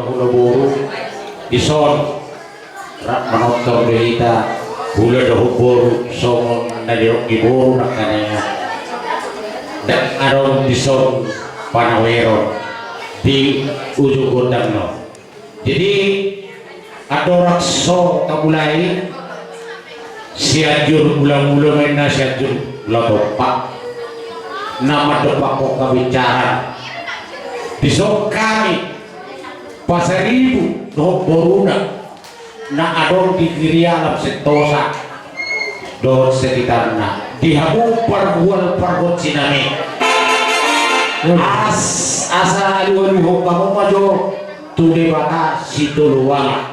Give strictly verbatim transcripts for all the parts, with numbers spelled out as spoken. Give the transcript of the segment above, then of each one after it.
Hula boru, dison rap manortor do hita, hula dohot boru, songon na nidok ni boru nangkaningan. Ndang adong dison panaweron di ujung gondang on. Jadi, andorang so tamulai, Sianjur Mula-mula ma inna, Sianjur Mula Tompa, na mandompakhon hami acara. Dison hami Pasaribu dohot boruna na adong di Grialam Sentosa dohot sekitarna, di hamu pargual pargonsinami. As, asa alualuhon hamu ma jo tu Debata Sitolu Wanga.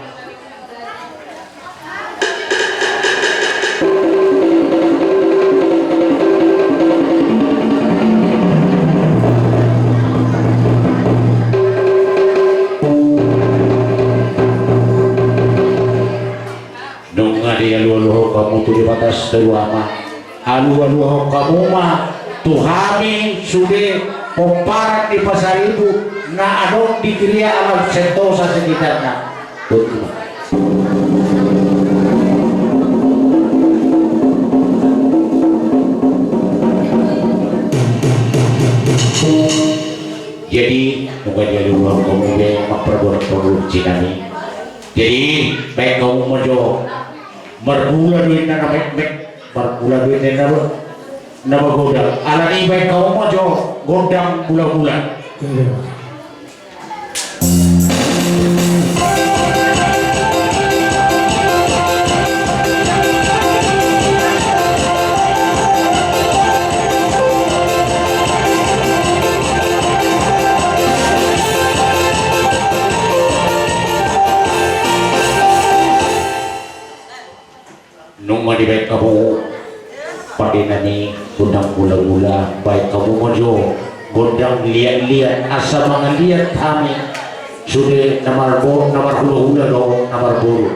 Nunga dialualuhon hamu tu Debata Sitolu Wanga. Alualuhon hamu ma tu hami sude pomparan ni Pasaribu na adong di Grialam Sentosa sekitarna. Jadi, nunga dialualuhon hamu be amang pargonsinami. Jadi, baen hamu ma jo. Marmula do inna na metmet, marmula do inna na, na magodang. Alani i baen hamu ma jo gondang mula-mula. Nunga dibaen hamu, pandenami, gondang mula-mula, baen hamu ma jo gondang liat-liat, asa mangaliat hami sude na marbo-, na marhula-hula dohot na marboru.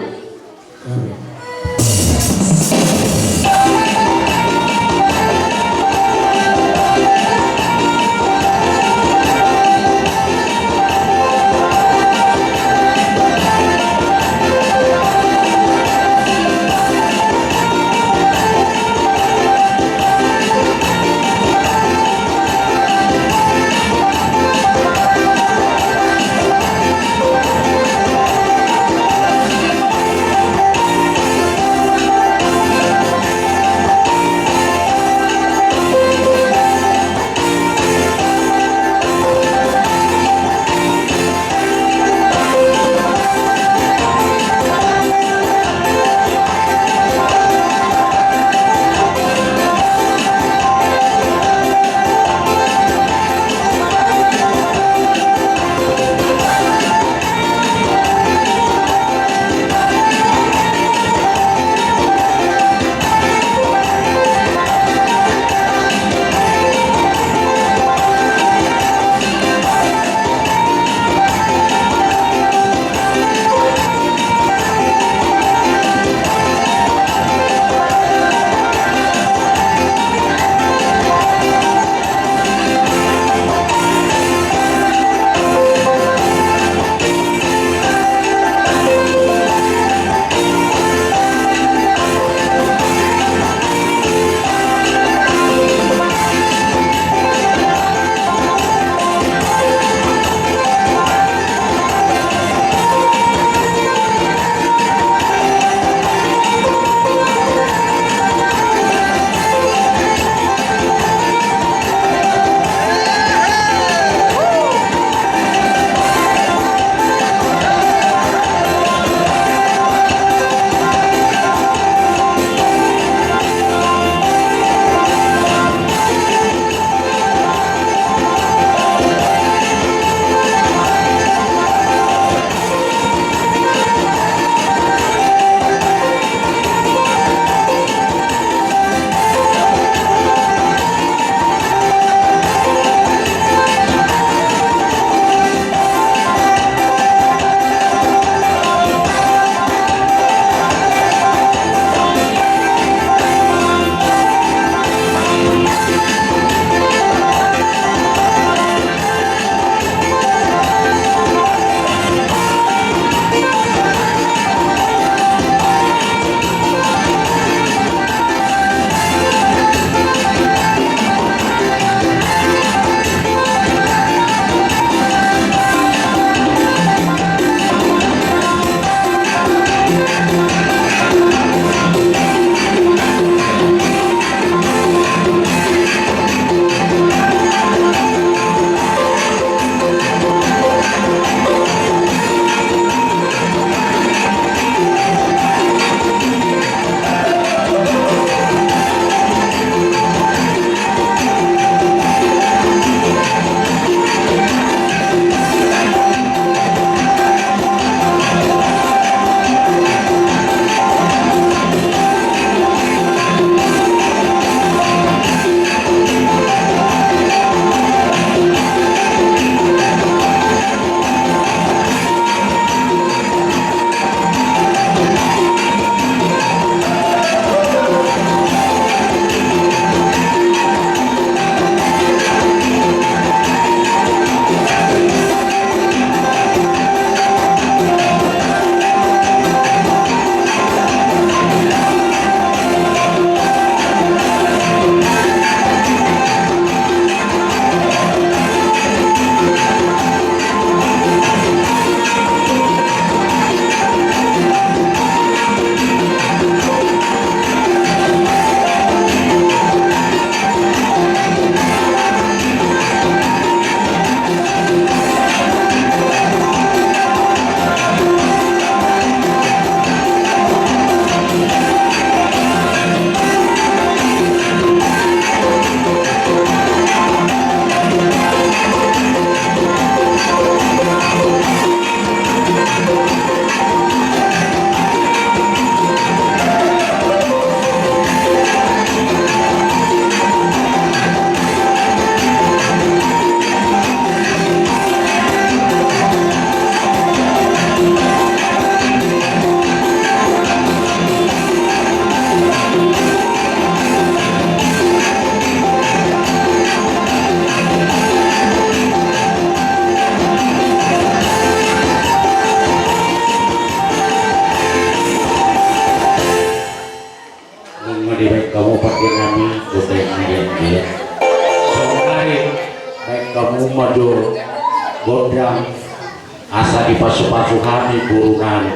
Asa dipasupasu hami boru nami.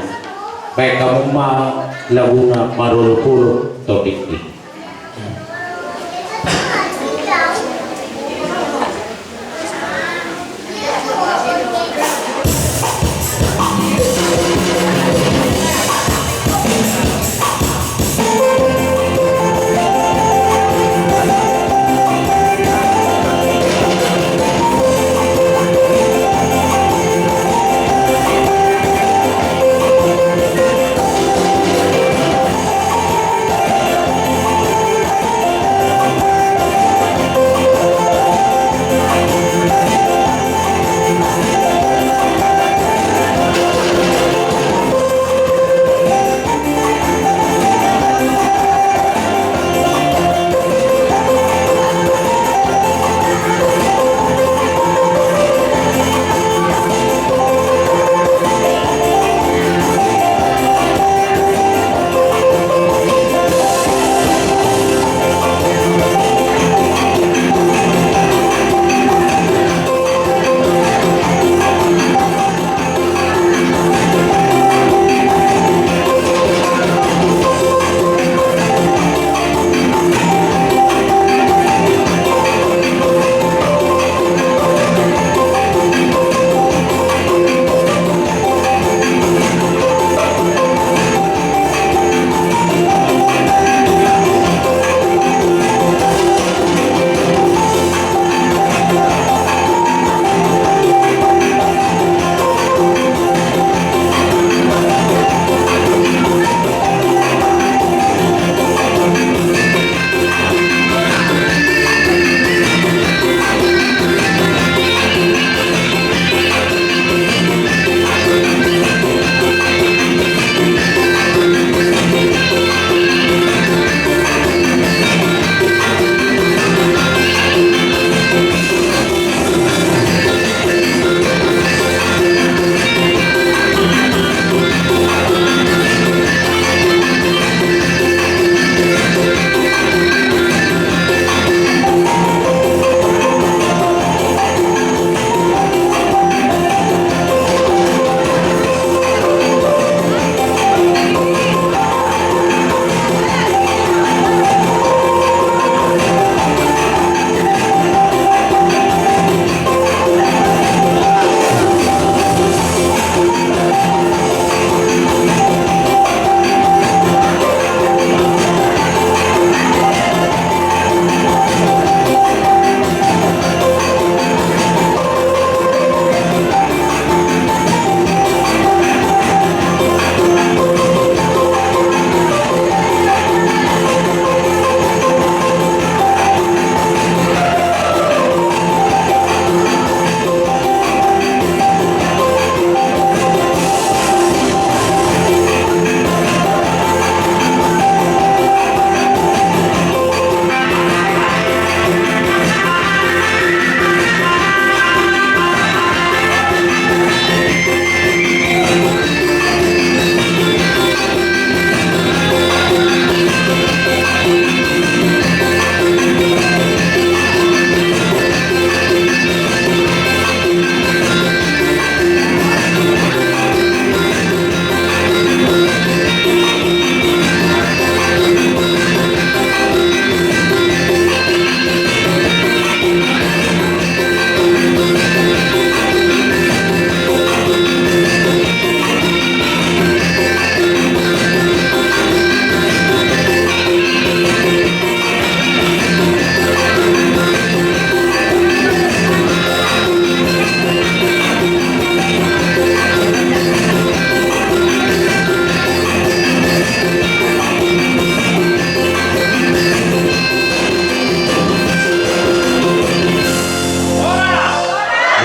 Baen hamu ma laguna marolopolop tondingki.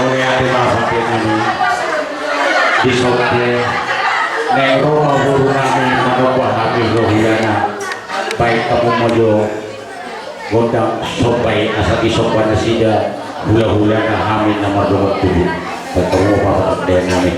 Mauliate ma pande nami. Di son pe naeng ro ma boru nami manomba hami hulahulana. Baen hamu ma jo gondang somba i asa disomba nasida hulahulana hami na mardongan tubu. Baen hamu ma pande nami.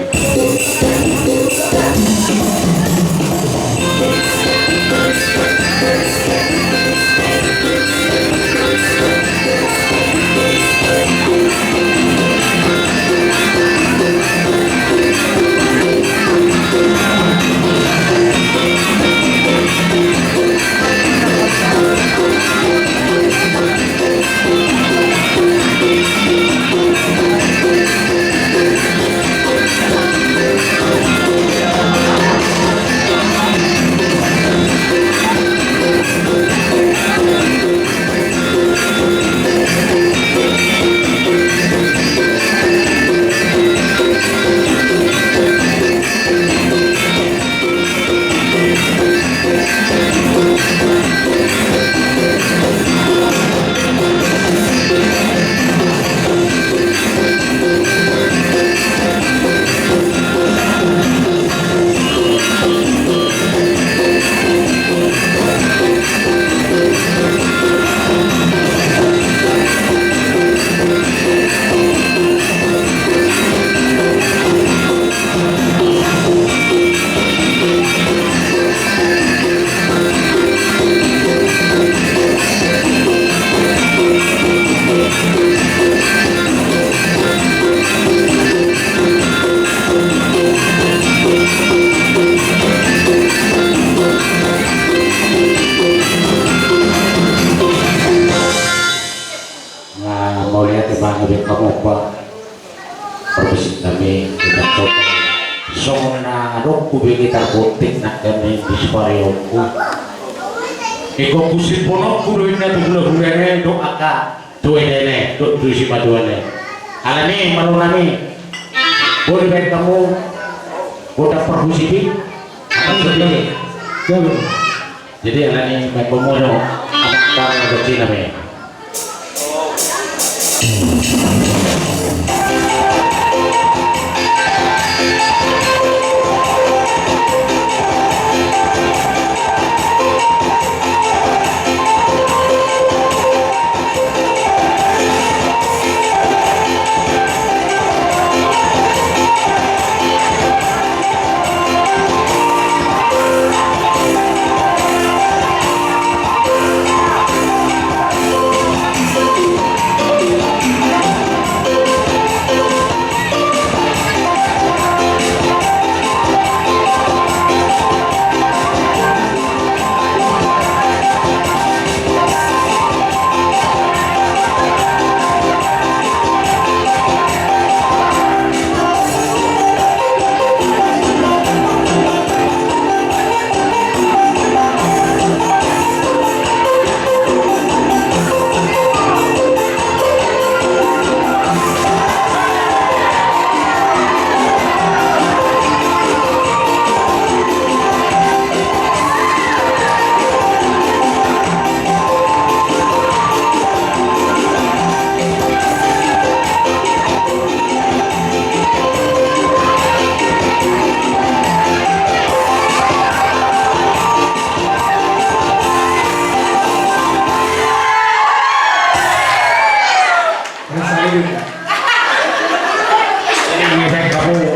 Baen hamu, Pak. Parmusik nami, kita coba. Songon na adong hubege tarbotik nangkin di supareonku. Ingkon husimpononku do inna tu hulahulana, dohot angka tu edana, dohot tu simatuana. Alani i, malo nami. Boi baen hamu godang parhusip i. Jadi alani i, baen hamu do, amang, parhusip nami. Ini ngesek kamu.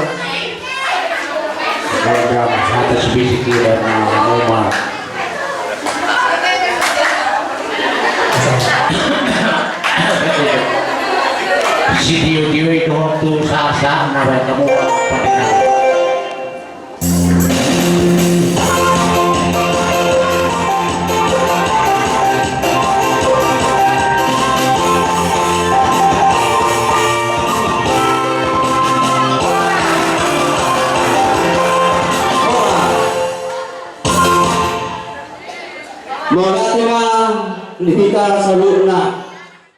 Kalau ada atas bisik kira, nah, mau mah. Sitio-tio i dohot tu sasahat na baen hamu, Pak. Mauliate ma di hita saluhutna.